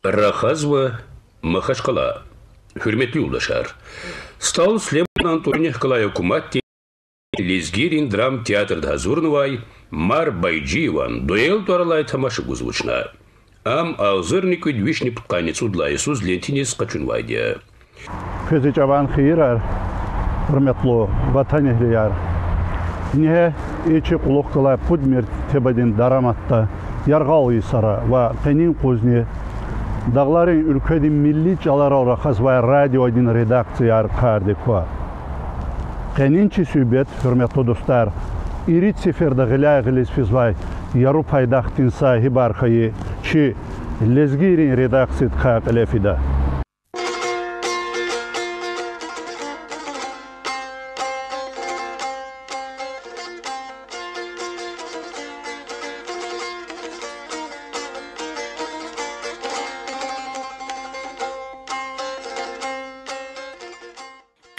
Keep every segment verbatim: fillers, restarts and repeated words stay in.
Рахазва Махачкъала. Гьуьрметлу юлдашар, СтӀал Сулейманан тӀварунихъ галай гьукуматди лезгийрин драм театрда гьазурнавай Марф Байжиеван дуэл тӀвар алай тамаша гузвачна. Ам агъзурни кӀуьд вишни пудкъанни цӀуд лагьай йисуз лентиниз къачунвайди я. Квез и чӀаван хийирар, гьуьрметлу ватанэгьлияр. Ингье и чи кьулухъ галай пуд мертебадин дараматда яргъал йисара ва къенин юкъузни дагъларин уьлкведин милли чӀаларал рахазвай радиодин редакцияр кардик ква. Къенин чи суьгьбет, гьуьрметлу дустар, ирид сеферда гъиляй-гъилиз физвай яру пайдахдин сагьибар хьайи чи лезгийрин редакциядикай кьиле фида.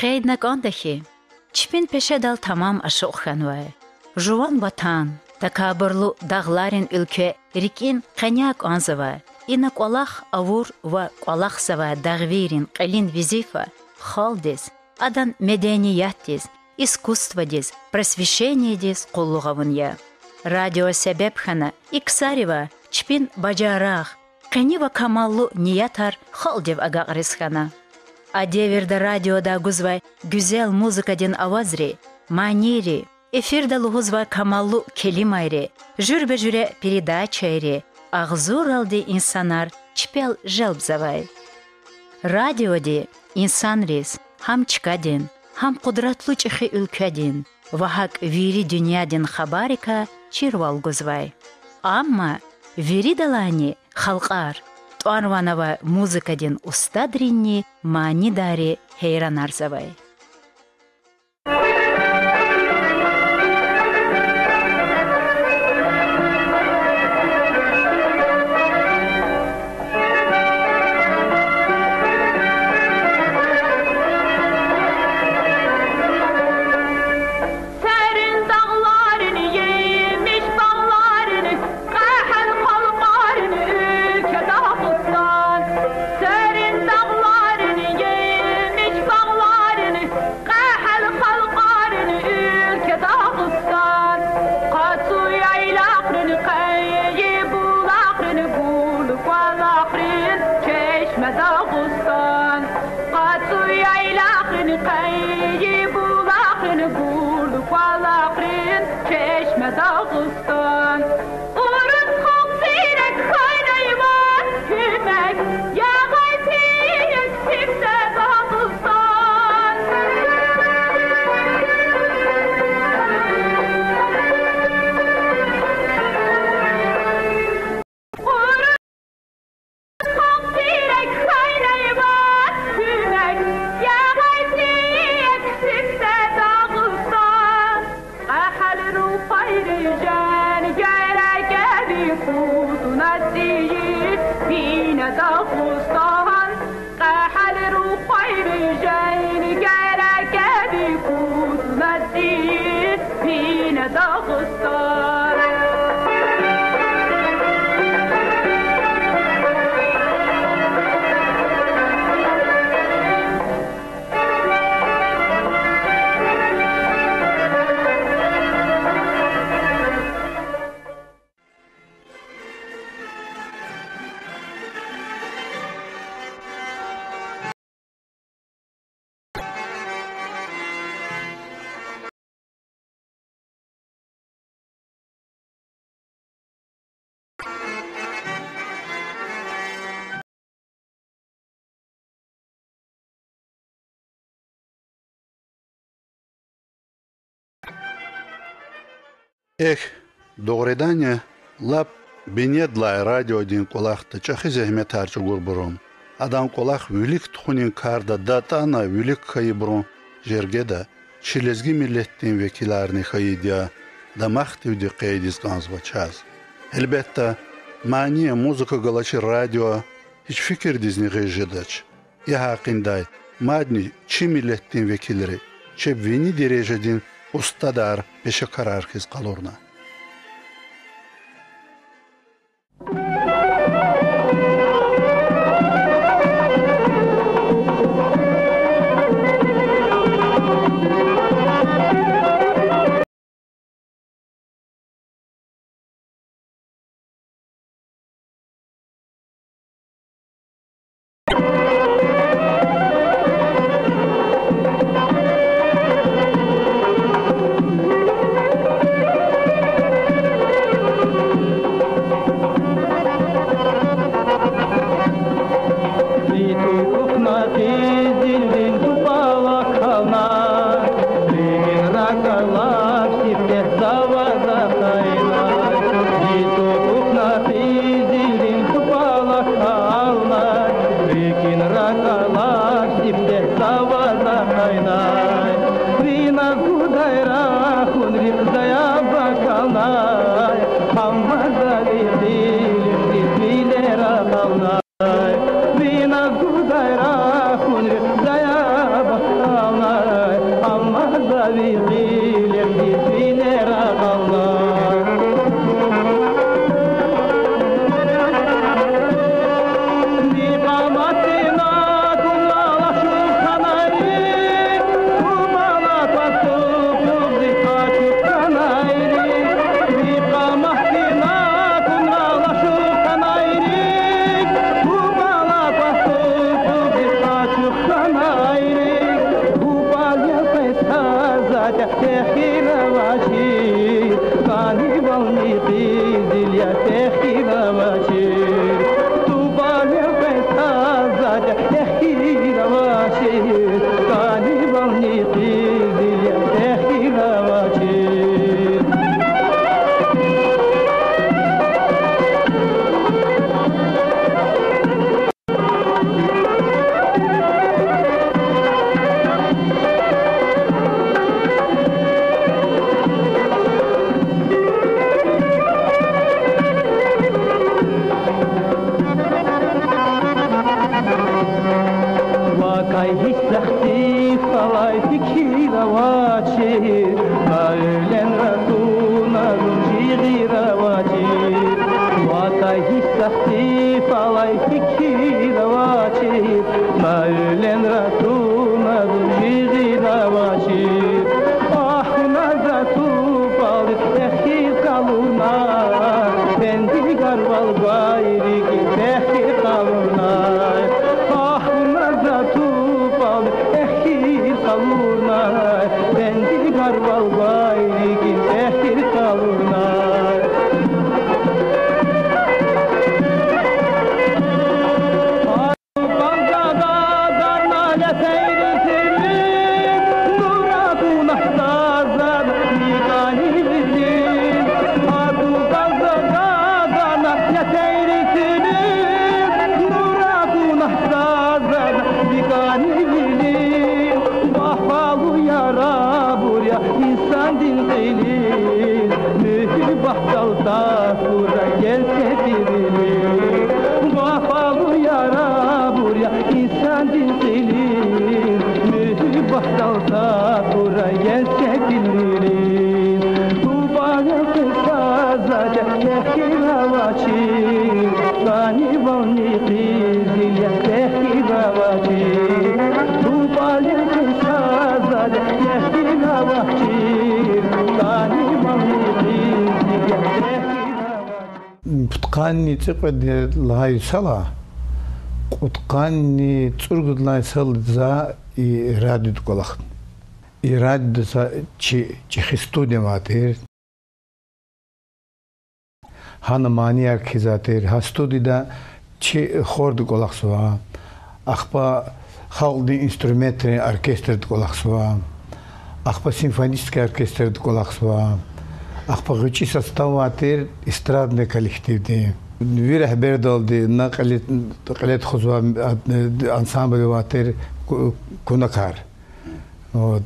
Къейдна кӀанда хьи, чпин пешедал тамам ашукь хьанвай, жуван ватан, такабурлу дагъларин уьлкве рикӀин къеняй кӀанзавай, ина кӀвалах авур ва кӀвалахзавай дагъвийрин кьилин везифа халкьдиз, адан медениятдиз, искусстводиз, просвещениедиз къуллугъ авун я. Радио себеб хьана и ксаривай чпин бажарагъ, къени ва камаллу ниятар халкьдив агакьариз хьана. А девирда радиодай гузвай гуьзел музыкадин авазри, манийри, эфирда лугьузвай камаллу келимайри, жуьреба-жуьре передачайри агъзурралди инсанар чпел желбзавай. Радиоди инсанриз гьам чкадин, гьам къудратлу чӀехи уьлкведин ва гьакӀ вири дуьньядин хабаррикай чирвал гузвай. Амма виридалайни халкьар тӀвар-ван авай музыкадин устадринни манидарри гьейранарзавай. Серин дагъларин, емиш багъларин, кьегьал халкьарин уьлкве Дагъустан. Серин дагъларин, емиш багъларин, кьегьал халкьарин уьлкве Дагъустан. Къацу яйлахрин, къайи булахрин, булу кӀвалахрин чешме Дагъустан. Къацу яйлахрин, къайи булахрин, булу кӀвалахрин чешме Дагъустан. Урус халкь зирек хьанай ваз куьмек, ягъай зи эксикда Дагъустан. Урус халкь зирек хьанай ваз куьмек, ягъай зи эксикда Дагъустан. Кьегьал рухвайри женгера кӀеви кутуна зи вине Дагъустан. Кьегьал рухвайри женгера кӀеви кутуна зи вине Дагъустан. Эхь, дугъриданни, лап бинедилай радиодин кӀвалахда чӀехи зегьметар чӀугурбурун, адан кӀвалах вилик тухунин карда датӀана вилик хьайибурун жергеда чи лезги миллетдин векиларни хьайиди я дамахдивди къейдиз кӀанзава чаз. Гьелбетда, мани, музыка галачир радио гьич фикирдизни гъиз жедач. И гьакъиндай мадни чи миллетдин векилри чеб вини дережадин устадар, пешекарар хьиз къалурна. Типалай фикир авачир, мавленра тумаду жигъин авачир. Агь, хуназра тупалди эхир къалурна, пендигарвал гвай рикӀиз эхир къалурна. Агь, хуназра тупалди эхир къалурна, пендигарвал гвай рикӀиз эхир къалурна. Вафалу ярабур я инсандин кьилиз, муьгьуьббатдал такура гел сефилиз. Вафалу ярабур я инсандин кьилиз, муьгьуьббатдал такура гел сефилиз. Тупалин хъисазаде эхир авачир, къанивални къизил я эхир авачир. Тупалин хъисазаде эхир авачир, къанивални къизил я эхир авачир. Пудкъанни цӀикьвед лагьай йисалай кьудкъанни цӀуругуд лагьай йисалди за и радиода кӀвалахна. И радиода са чи чӀехи студия авай тир. Гьана манияр кхьизвай тир, гьа студияда чи хорда кӀвалахзава, ахпа халкьдин инструментрин оркестрда кӀвалахзава, ахпа симфонический оркестрда кӀвалахзава, ахпа гъвечӀи состав авай тир эстрадный коллективдин. Ви регьбердалди на кьиле, кьиле тухузвай ансамбль авай тир Ку-, Кунакар. Вот.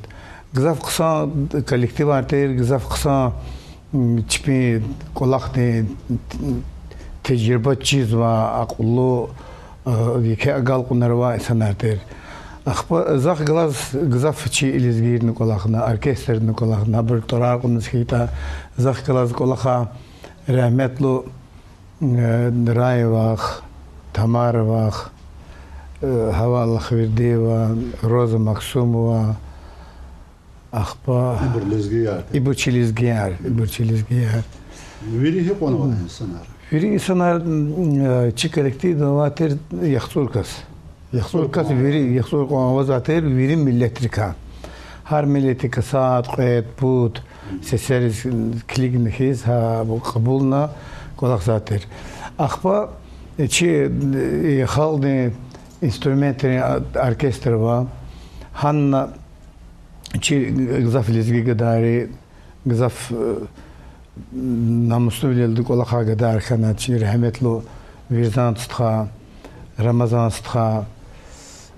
Гзаф хъсан коллективар тир, гзаф хъсан, м, чпин кӀвалахдин тежриба чизвай, акьуллу, э, еке агалкьунар авай инсанар тир. Ахпа захъ галаз гзаф чи лезгийрини кӀвалахна, оркестрни кӀвалахна, абуру тӀварар кьуниз хьайитӀа, захъ галаз кӀвалахай рагьметлу Э, Раевахъ, Тамаравахъ, э, Гьава Аллахвердиева, Роза Максумова, ахпа Ибур лезгияр. Ибур чи лезгияр, ибур чи лезгияр. Вири гьикьван авай инсанар? Вири инсанар, м, э, чи коллективда авай тир яхцӀур кас. ЯхцӀур кас вири, яхцӀур кьван аваз авай тир вири миллетрикай. Гьар миллетрикай сад, кьвед, пуд, сесериз килигна хьиз, гьа, кьабулна кӀвалахзавай тир. Ахпа чи, э, халкьдин инструментрин оркестр ава. Гьана чи гзаф лезги гадайри, гзаф, э, намуслувилелди кӀвалахай гадаяр хьана, чи рагьметлу Вирзан стха, Рамазан стха,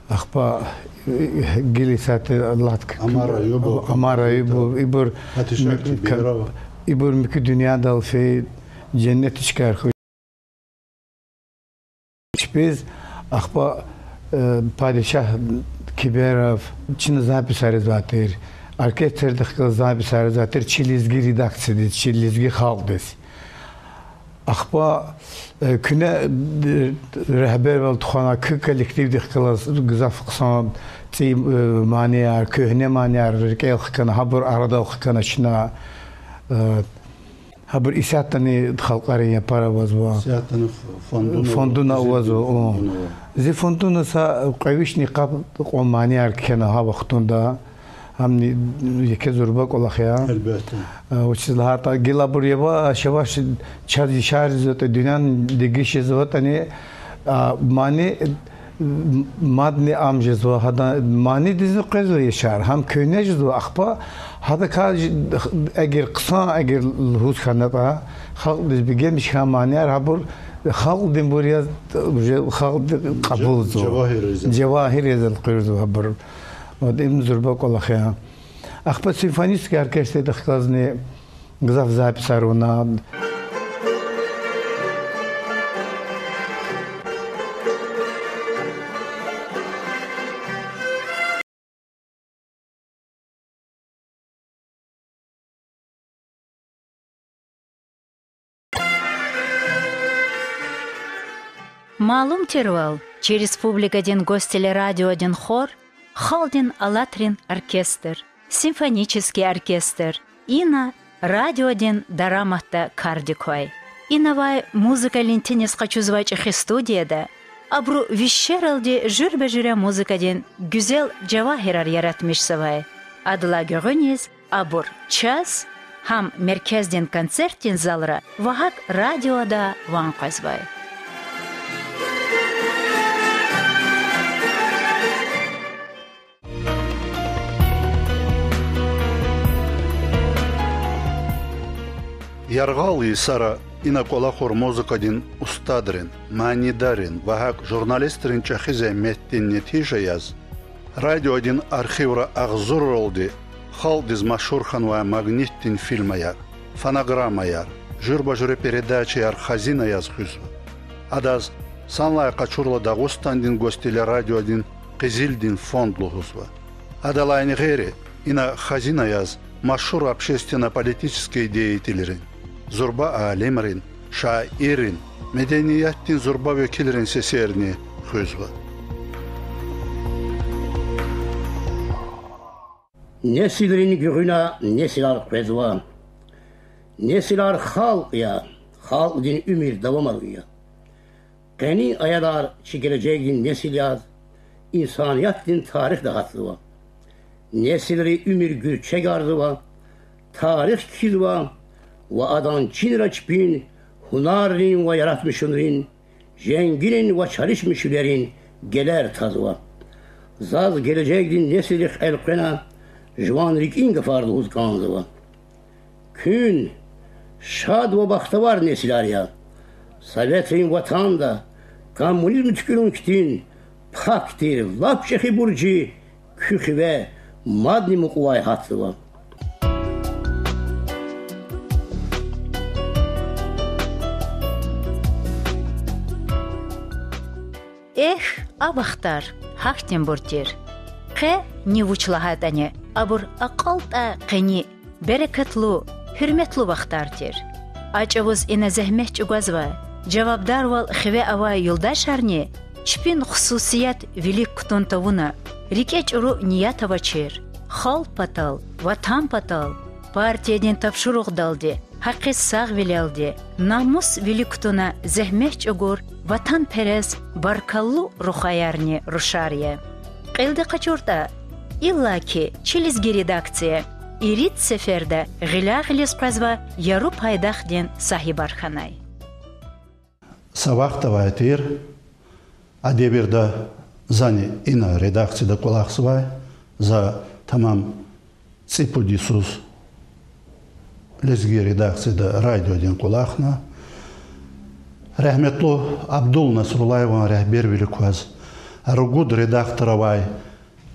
ахпа, э, гила исятда Аллагьди к-, Амар Аюбов, Амар Аюбов, ибур Патишагь муьк-, Киберов. Ибур муькуь дуьньядал фейи, женнетдин чкаяр хьуй чпиз. Ахпа, э, Патишагь Киберов, чна записьар ийизвай тир, оркестрдихъ галаз записьар ийизвай тир чи лезги редакциядиз, чи лезги халкьдиз. Ахпа, э, куьне, э, регьбервал тухвана, куь коллективдихъ галаз гзаф хъсан цӀийи, э, манияр, куьгьне манияр рикӀел хкана, гьабур арадал хкана чна, э, гьабур исятдани халкьарин япар авазва. Исятдани фондуна, фондуна авазва, зи фондуна. Зи фондуна са кьве вишни къад кьван манияр кхьена гьа вахтунда. Гьамни еке зурба кӀвалах я. Гьелбетда. Э, вучиз лагьайтӀа гила абур яваш-яваш чаз яшаризватӀа, дуьнья дегиш жезватӀани, а, мани мадни ам жезва, гьадан манидизни къвезва яшар, гьам куьгьне жезва, ахпа гьадакай ж-, эгер хъсан, эгер лугьуз хьанатӀа, халкьдиз бегенмиш хьайи манияр, гьабур халкьдинбур яз, уже халкьди кьабулзава. Жавагьир яз элкъуьрзава гьабур. Вот, им зурба кӀвалах я. Ахпа симфонический оркестрдихъ галазни гзаф записьар авуна. Малум тирвал, чи республикадин гостелерадиодин хор халкьдин алатрин оркестр, симфонический оркестр, ина радиодин дараматда кардик квай. Ина авай музыкалин тиниз къачузвай чӀехи студияда абуру вишералди жуьреба-жуьре музыкадин гуьзел жавагьирар яратмишзавай. Адалай гуьгъуьниз абур чаз гьам меркездин концертдин залра ва гьакӀ радиода ван къвезвай. Яргъал йисара ина кӀвалахур музыкадин устадрин, манидаррин ва гьакӀ журналистрин чӀехи зегьметдин нетижа яз, радиодин архивра агъзурралди халкьдиз машгьур хьанвай магнитдин фильмаяр, фонограммаяр, жуьреба-жуьре передачаяр хазина яз хуьзва. Адаз санлай къачурла Дагъустандин гостелерадиодин къизилдин фонд лугьузва. Адалайни гъейри, ина хазина яз машгьур общественно-политический деятельрин, зурба алимрин, шаиррин, медениятдин зурба векилрин сесерни хуьзва. Несилрин гуьгъуьна несилар къвезва. Несилар халкь я, халкьдин уьмуьр давамарун я. Къенин аялар чи гележегдин несил яз инсаниятдин тарихда гьатзава. Несилри уьмуьр гуьрчегарзава, тарих кхьизва ва адан чинра чпин гьунаррин ва яратмишунрин, женгинин ва чалишмишвилерин гелер тазва. Заз гележегдин несилрихъ элкъвена жуван рикӀин гафар лугьуз кӀанзава. Куьн шад ва бахтавар несилар я. Советрин Ватанда, коммунизм туькӀуьрун хьтин пак тир лап чӀехибур чи куь хиве мадни мукьувай гьатзава. Эхь, а вахтар гьахьтинбур тир. Къе ни вуч лагьайтӀани, абур акьалтӀай къени, берекатлу, гьуьрметлу вахтар тир. А чӀавуз ина зегьмет чӀугвазвай, жавабдарвал хиве авай юлдашарни чпин хсусият вилик кутун тавуна, рикӀе чӀуру ният авачир, халкь патал, Ватан патал, партиядин тапшуругъдалди, гьакъиз сагъвилелди, намус вилик кутуна зегьмет чӀугур ватанперес баркаллу рухваярни рушар я. Кьилди къачуртӀа, иллаки чи лезги редакция ирид сеферда гъиляй-гъилиз къвезвай яру пайдахдин сагьибар хьанай. Са вахт авай тир, а девирда зани ина редакцияда кӀвалахзавай, за тамам цӀипуд йисуз лезги редакцияда радиодин кӀвалахна. Рагьметлу Абдул Насруллаеван регьбервилик кваз ругуд редактор авай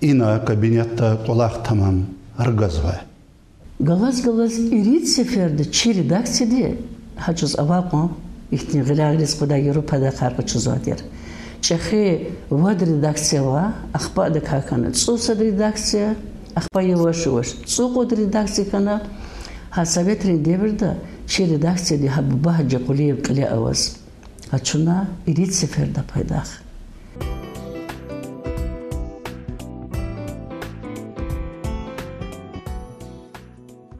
ина кабинетда кӀвалах тамам ргазвай. Галаз-галаз ирид сеферда чи редакцияди гьа чӀавуз авай кьван ихьтин гъиляй-гъилиз къведай яру пайдахар къачузвай тир. ЧӀехи вад редакция ава, ахпа адакай хьана цӀусад редакция, ахпа яваш-яваш цӀукьуд редакция хьана. Гьа советрин девирда чи редакцияди гьа Буба-гьажи Кьулиев кьиле аваз гьа чна ирид сеферда пайдах.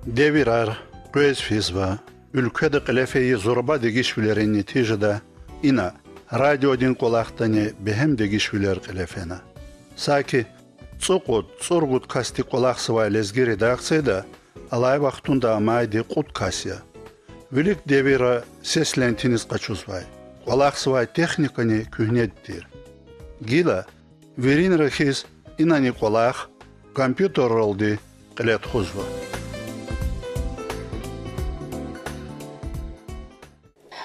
Девирар къвез физва, уьлкведа кьиле фейи зурба дегишвилерин нетижада ина радиодин кӀвалахдани бегьем дегишвилер кьиле фена. Саки цӀукьуд-цӀуругуд касди кӀвалахзавай лезги редакцияда алай вахтунда амайди кьуд кас я. Вилик девирра сес лентиниз къачузвай, кӀвалахзавай техникани куьгьнеди тир. Гила виринра хьиз инани кӀвалах компьютерралди кьиле тухузва.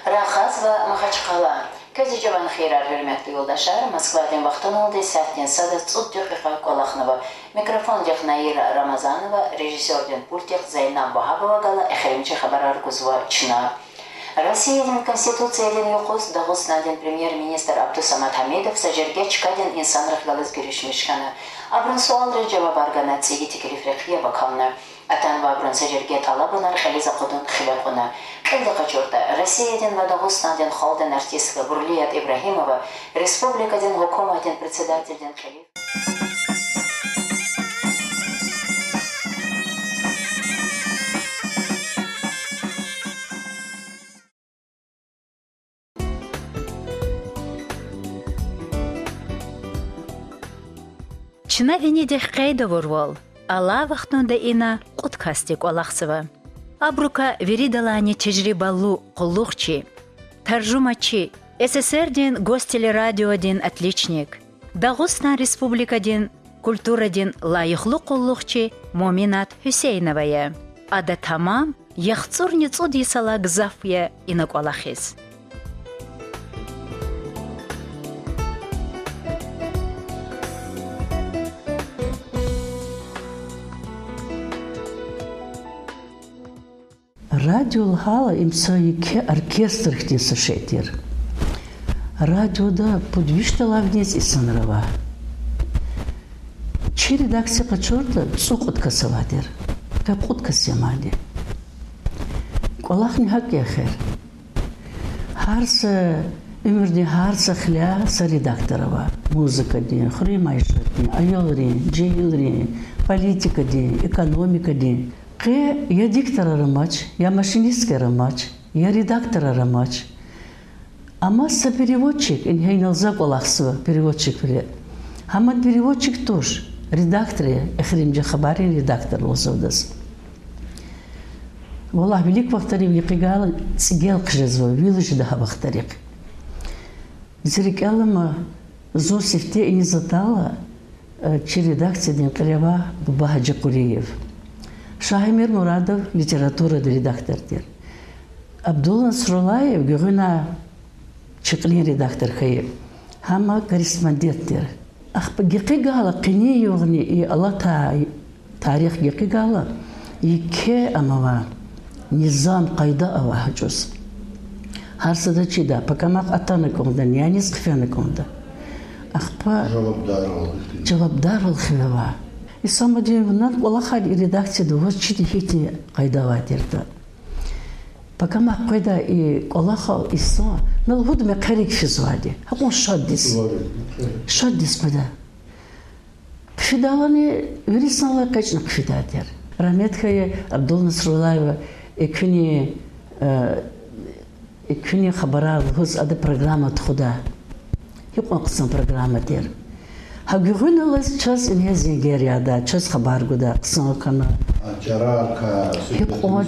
Рахазва Махачкъала. Квез чӀаван хийирар, гьуьрметлу юлдашар. Москвадин вахтуналди сятдин сад галаз цӀуд декьикьа кӀвалахнава. Микрофондихъ Наира Рамазанова, режиссёрдин пультдихъ Зайнаб Вагьабова гала эхиримжи хабарар гузва чна. Россиядин Конституциядин юкъуз Дагъустандин премьер-министр Абдусамад Гьамидов са жерге чкадин инсанрихъ галаз гуьруьшмиш хьана. Абурун суалриз жавабар гана, цӀийи теклифрихъ яб акална. Атанвайбурун са жерге тӀалабунар кьилиз акъудун хиве кьуна. Кьилди къачуртӀа, Россиядин ва Дагъустандин халкьдин артистка Бурлият Ибрагьимова республикадин гьукуматдин председателдин кьилив Чна винидихъ къейд авурвал, алай вахтунда ина кьуд касди кӀвалахзава. Абурукай виридалайни тежрибалу къуллугъчи, таржумачи, СССР-дин гостелерадиодин отличник, Дагъустан Республикадин культурадин лайихлу къуллугъчи Муъминат Гьуьсейнова я. Ада тамам яхцӀурни цӀуд йисалай гзаф я ина кӀвалахиз. Радио лагьайла, им са еке оркестр хьтин са шей тир. Радиода пуд вишдалай виниз инсанар ава. Чи редакция къачуртӀа, цӀукьуд кас авай тир. Къе кьуд кас я ман. КӀвалахни гьакӀ я эхир. Гьар са уьмуьрдин гьар са хиле са редактор ава. Музыкадин, хуьруьн майишатдин, аялрин, жегьилрин, политикадин, экономикадин. Къе я дикторар амач, я машинисткаяр амач, я редакторар амач. Амма са переводчик, ингье инал за кӀвалахзава переводчиквиле. Гьамни переводчик туш, редактор я, эхиримжи хабаррин редактор лугьузва адаз. Валлагь, вилик вахтарив йикъигайла цӀигел хъжезва, вил жеда гьа вахтарихъ. Зи рикӀел алама, зун сифте иниз атайла, э, чи редакциядин кьиле авай Буба-гьажи Къуриев. Шагьэмир Мурадов литературадин редактор тир. Абдул Насруллаев гуьгъуьна чи кьилин редактор хьайи, гьам корреспондент тир. Ахпа гекъигайла къенин югъни и алатай тарих гекъигайла, еке ам ава, низам, къайда ава гьа чӀавуз. Гьар сада чида, пакамахъ атана кӀанда, няниз хъфена кӀанда. Ахпа жавабдарвал хиве ава. Исамудинов, вуна кӀвалахайди и редакцияда ваз чида гьихьтин къайда авай тиртӀа. Пакамахъ къведай и кӀвалахал инсан, на лугьуда, мехъерик физвайди. Гьакьван шаддиз. Шаддиз къведа. Хъфидайлани вири санлай экъечӀна хъфидай тир. Рагьмет хьайи Абдул Насруллаева экуьнин, э, экуьнин хабарар лугьуз ада программа тухуда. Гьикьван хъсан программа тир. Гьа гуьгъуьналлаз чаз ингье зенгер яда, чаз хабар гуда, хъсан хьана. Гьикьван,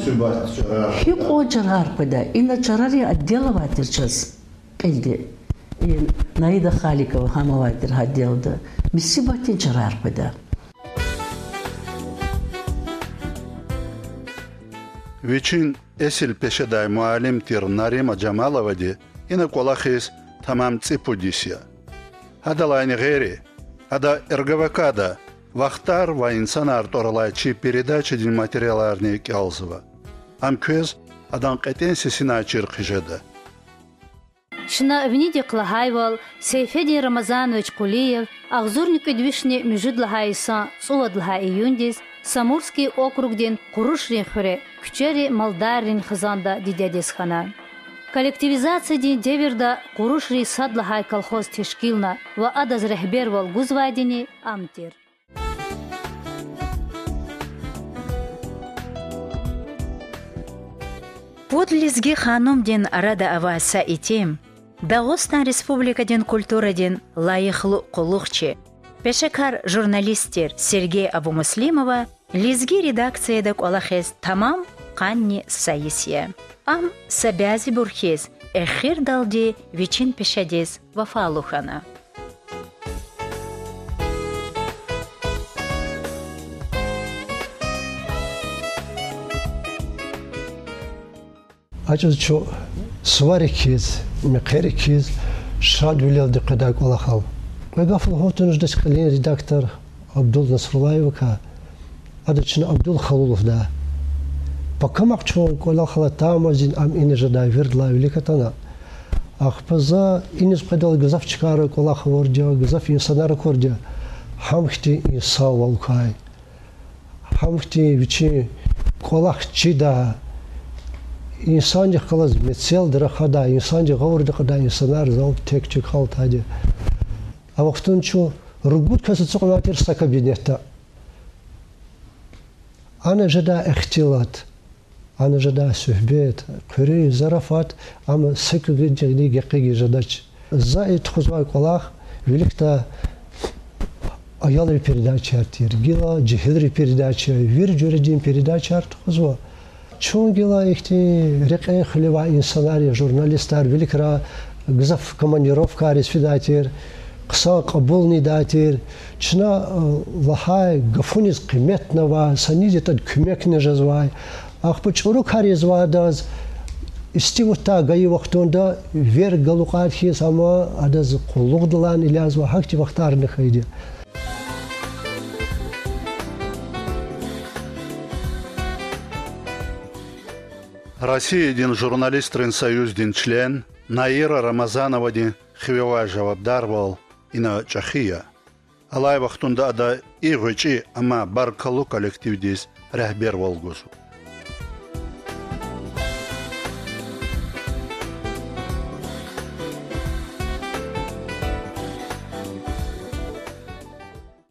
гьикьван чарар къведа. Ина чарарин отдел авай тир чаз кьилди. И Наида Халикова гьам авай тир гьа отделда. Мусибатдин чарар къведа. Вичин эсил пешедай муаллим тир Нарима Жамаловади ина кӀвалахиз тамам цӀипуд йис я. Гьадалайни гъейри, ада РГВК-да Вахтар ва инсанар тӀвар алай чи передачадин материаларни кӀелзава. Ам квез адан кьетӀен сесинай чир хъижеда. Чна винидихъ лагьайвал, Сейфедин Рамазанович Къулиев агъзурни кӀуьд вишни муьжуьд лагьай йисан цӀувад лагьай июндиз Самурский округдин Къурушрин хуьре куьчери малдаррин хизанда дидедиз хьана. Коллективизациядин девирда Къурушрин сад лагьай колхоз тешкилна ва адаз регьбервал гузвайдини ам тир. Пуд лезги ханумдин арада авай са итим, Дагъустан Республикадин культурадин лайихлу къуллугъчи, пешекар журналист тир Сергей Абумуслимова лезги редакцияда кӀвалахиз тамам къанни са йис я. Ам са бязибур хьиз эхирдалди вичин пешедиз вафалу хьана. А чӀавуз чун суварик хьиз, мехъерик хьиз, шадвилелди къведай кӀвалахал. Кьве гаф лугьун туна жедач кьилин редактор Абдул Насруллаевакай, ада чна Абдул халу лугьуда. Пакамахъ чун кӀвалахал атанмазни ам ина жедай виридалай вилик атана. Ахпа за иниз къведалди гзаф чкайра кӀвалах авурди я, гзаф инсанар акурди я. Гьам хьтин инсанвал квай, гьам хьтин вичин кӀвалах чидай, инсандихъ галаз мецелди рахадай, инсандин гъавурда кьадай инсанар зал тек чиг гьалтайди я. А вахтунда чун ругуд кас ацукьнавай тир са кабинетда. Ана жедай ихтилат, ана жедай суьгьбет, хъуьруьн зарафат, амма са кабинетдин гекъигиз жедач. За и тухузвай кӀвалах виликдай аялрин передачаяр тир, гила жегьилрин передачаяр, вири жуьредин передачаяр тухузва. Чун гила ихьтин рекьин хвели авай инсанар я, журналистар, виликра гзаф командировкайриз фидай тир, хъсан кьабулни ийидай тир. Чна, э, лагьай гафуниз къиметнавай, са низ ятӀани куьмекни жезвай. Ахпа чӀуру кар ийизвай адаз, истивутдай гайи вахтунда верг галукьайди хьиз, амма адаз къуллугъдилайни илязва, гьахьтин вахтарни хьайиди я. Россиядин журналистрин союздин член Наира Рамазановадин хиве авай жавабдарвал ина чӀехи я. Алай вахтунда ада и гъвечӀи, амма баркаллу коллективдиз регьбервал гузва.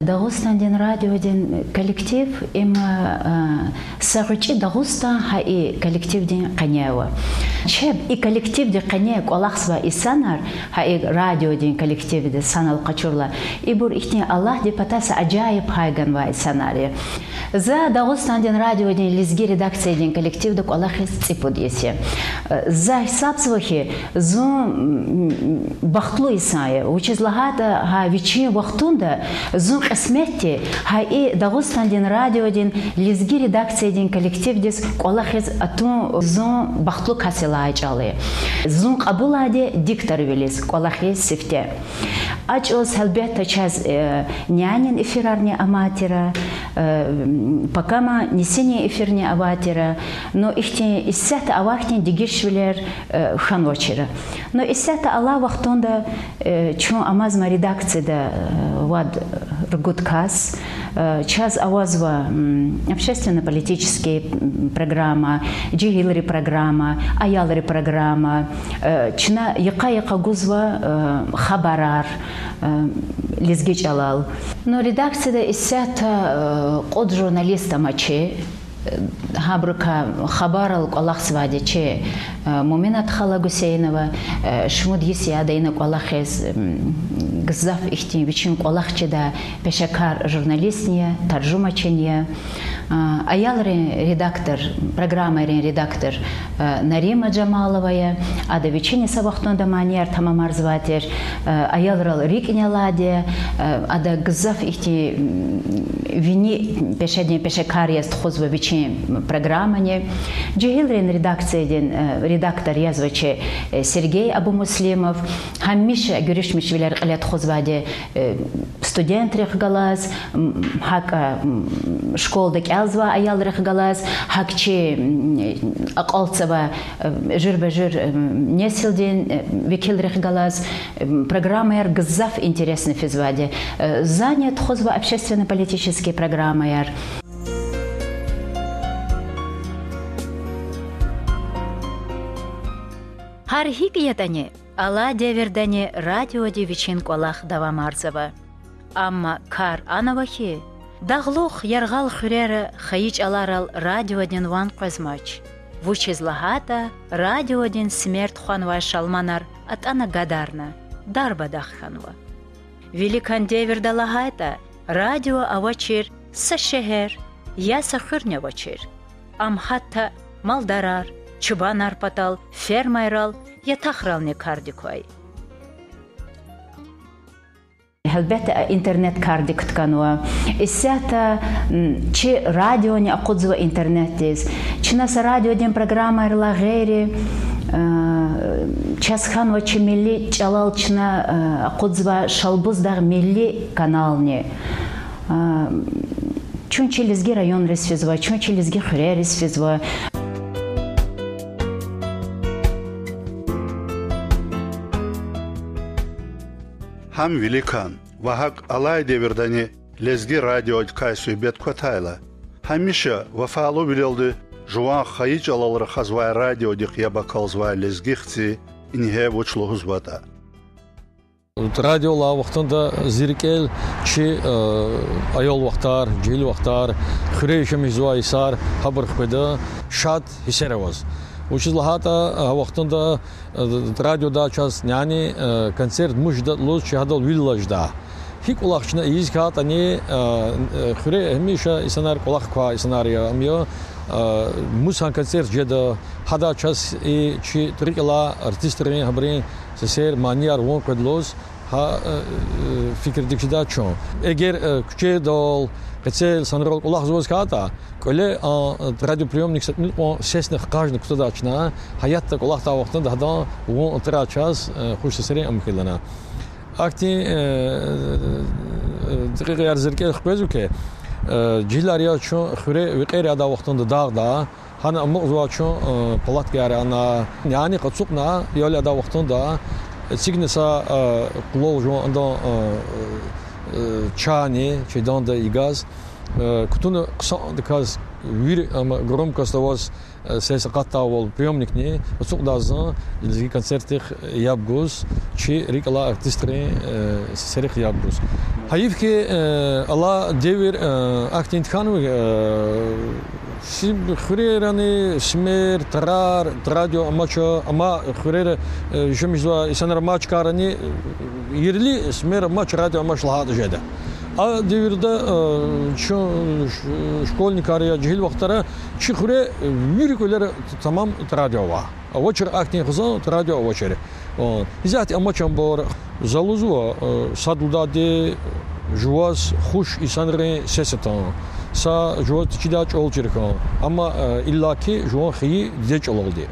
Дагъустандин радиодин коллектив, им, э, са гъвечӀи Дагъустан гьа и коллективдин къене ава. Чеб и коллективдин къене кӀвалахзавай инсанар, гьа и радиодин коллективдиз санал къачурла, ибур ихьтин Аллагьдин патай са ажаиб пай ганвай инсанар я. За Дагъустандин радиодин лезги редакциядин коллективда кӀвалахиз цӀипуд йис я. Э, за гьисабзава хьи, зун, м, бахтлу инсан я. Вучиз лагьайтӀа гьа вичин вахтунда зун кьисметди гьа и Дагъустандин радиодин лезги редакциядин коллективдиз кӀвалахиз атун зун бахтлу кас я лагьай чӀал я. Зун кьабулайди дикторвилиз кӀвалахиз сифте. А чӀавуз гьелбетда чаз, э, нянин эфирарни амай тир, э, м, пакама нисинин эфирни авай тир, но ихьтин исятда авай хьтин дегишвилер, э, хьанвачир. Но исятда алай вахтунда, э, чун амазма редакцияда, э, вад ругуд кас, э, чаз авазва, м, общественно-политический, м, программа, жегьилрин программа, аялрин программа, э, чна йикъа-йикъа гузва, э, хабарар, э, лезги чӀалал. Ну, редакцияда исятда, э, кьуд журналист амачир. Гьабурукай хабарал кӀвалахзавайди чи, э, Муьминат хала Гусейнова, э, шумуд йис я ада ина кӀвалахиз, м, гзаф ихьтин вичин кӀвалах чидай пешекар журналистни я, таржумачини я. Э, аялрин редактор, программайрин редактор, э, Нарима Жамалова я. Ада вичини са вахтунда манияр тамамарзавай тир, э, аялрал рикӀни алайди я, э, ада гзаф ихьтин, м, вини пешедин пешекар яз тухузва вичин программани. Жегьилрин редакциядин, э, редактор язва чи, э, Сергей Абумуслимов. Гьамиша гуьруьшмишвилер кьиле тухузвайди, э, студентрихъ галаз, м, гьакӀ, м, школада кӀелзавай аялрихъ галаз, гьакӀ чи, м, акьалтзавай, э, жуьреба-жуьре, э, несилдин, э, векилрихъ галаз, э, программаяр гзаф интересни физвайди. Э, зани тухузва общественно-политический программаяр. Гьар гьикӀ ятӀани, алай девирдани радиоди вичин кӀвалах давамарзава. Амма кар ана ава хьи, дагълух яргъал хуьрера хайи чӀаларал радиодин ван къвезмач. Вучиз лагьайтӀа радиодин симер тухванвай шалманар атӀана гадарна, дарбадахъ хьанва. Виликан девирда лагьайтӀа, радио авачир са шегьер я са хуьрни авачир. Ам гьатта малдарар, чубанар патал фермайрал, ятахрални кардик квай. Гьелбетда, интернет кардик кутганва. Исятда, м, чи радиони акъудзава интернетдиз. Чна са радиодин программайрилай гъейри, э, чаз хьанва чи милли чӀалал чна, э, акъудзавай Шалбуздагъ милли канални. Э, чун чи лезги районриз физва, чун чи лезги хуьрериз физва. Гьам виликан ва гьакӀ алай девирдани лезги радиодикай суьгьбет кватайла, гьамиша вафалувилелди жуван хайи чӀалал рахазвай радиодихъ яб акалзавай лезги хци ингье вуч лугьузватӀа. Радио алай вахтунда зи рикӀел чи, э, аял вахтар, жегьил вахтар, хуьре яшамиш жезвай йисар гьабур хкведа шад гьиссер аваз. Вучиз лагьайтӀа, э, а вахтунда, э, радиодай чаз, яни, э, концерт муж жедатӀа лугьуз чи гьадал вил алай жеда. ГьикӀ кӀвалах чна ийиз хьайитӀани, э, э, хуьре гьамиша инсанар, кӀвалах квай инсанар я, ам я, э, мусан концерт жеда, гьадай чаз и чи рикӀ алай артистрин, гьабурун сесер, манияр ван къведа лугьуз, гьа, э, э, фикирдик жеда чун. Эгер, э, куьчедал, къецел, санрал кӀвалахзаваз хьайитӀа, кӀвале а, э, радиоприёмник са тӀимил кьван сесни хкажна кутадай чна, гьаятда кӀвалахдай вахтунда гьадан ван атурай чаз, э, хуш сесерин ам хьайила. Ахьтин, э, э, декьикьаяр зи рикӀел хквезва хьи, э, жегьилар я чун хуьре векьер ядай вахтунда дагъда, гьана амукьзава чун, э, палаткаяр ана, яни къацукьна, ял ядай вахтунда, эцигна са, э, къулал жуван адан, э, э, чайни, чайданда йигаз, э, кутуна хъсандаказ вири, ам громкость аваз, э, сес акъатдайвал приёмникни, ацукьдай зун лезги концертдихъ яб гуз, чи рикӀ алай артистрин, э, сесерихъ яб гуз. Гьайиф хьи, э, алай девир, э, ахьтинди хьанва, э, си-, хуьрерани симер, тарар, радио амач, амма хуьрера, э, яшамиш жезвай инсанар амачирни, э, ерли симер амач, радио амач лагьайтӀа жеда. А девирда, э, чун, э, ш-, школьникар я, жегьил вахтара, чи хуьре, э, вири кӀвалера тамам радио ава. Авачир ахьтин хизан радио авачир. О, исятда амач абур. За лугьузва, э, сад лагьайди, жуваз хуш инсанрин сес атун. Са жуваз течидай чӀал чир хьун. Амма, э, иллаки жуван хайи диде чӀалалди.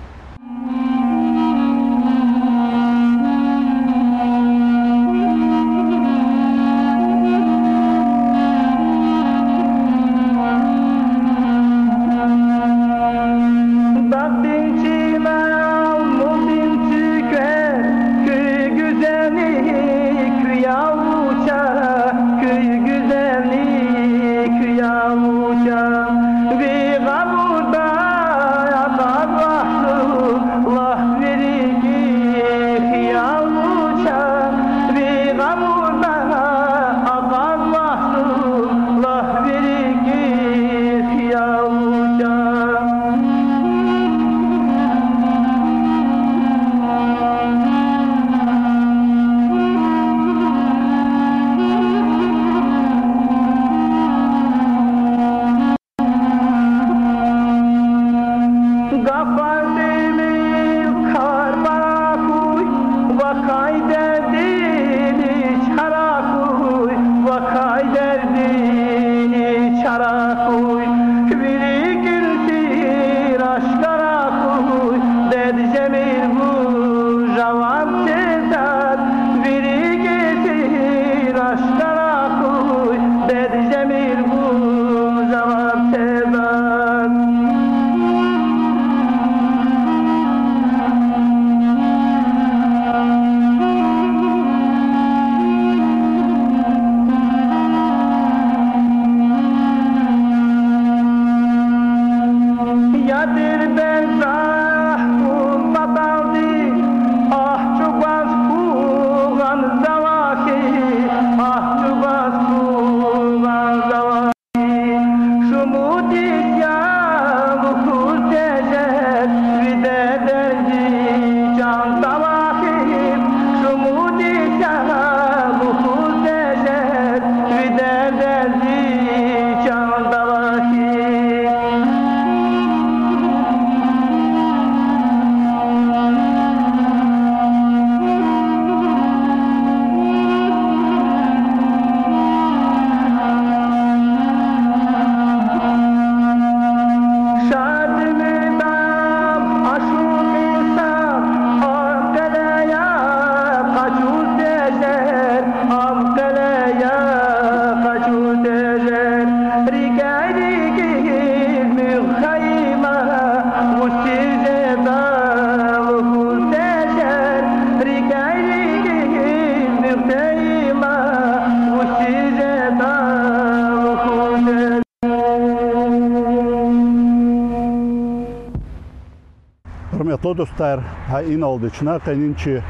Аялар, дустар, гьа иналди чна къенин чи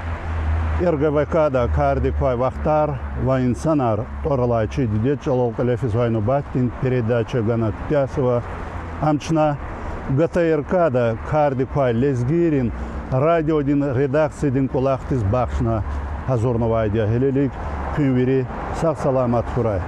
РГВК-да кардик квай Вахтар ва инсанар тӀвар алай чи дидед чӀалал кьиле физвай нубатдин передача гана куьтягьзава. Ам чна ГТРК-да кардик квай лезгийрин радиодин редакциядин кӀвалахдиз бахшна гьазурнавайди я. Гьелелиг куьн вири сагъ-саламат хьурай.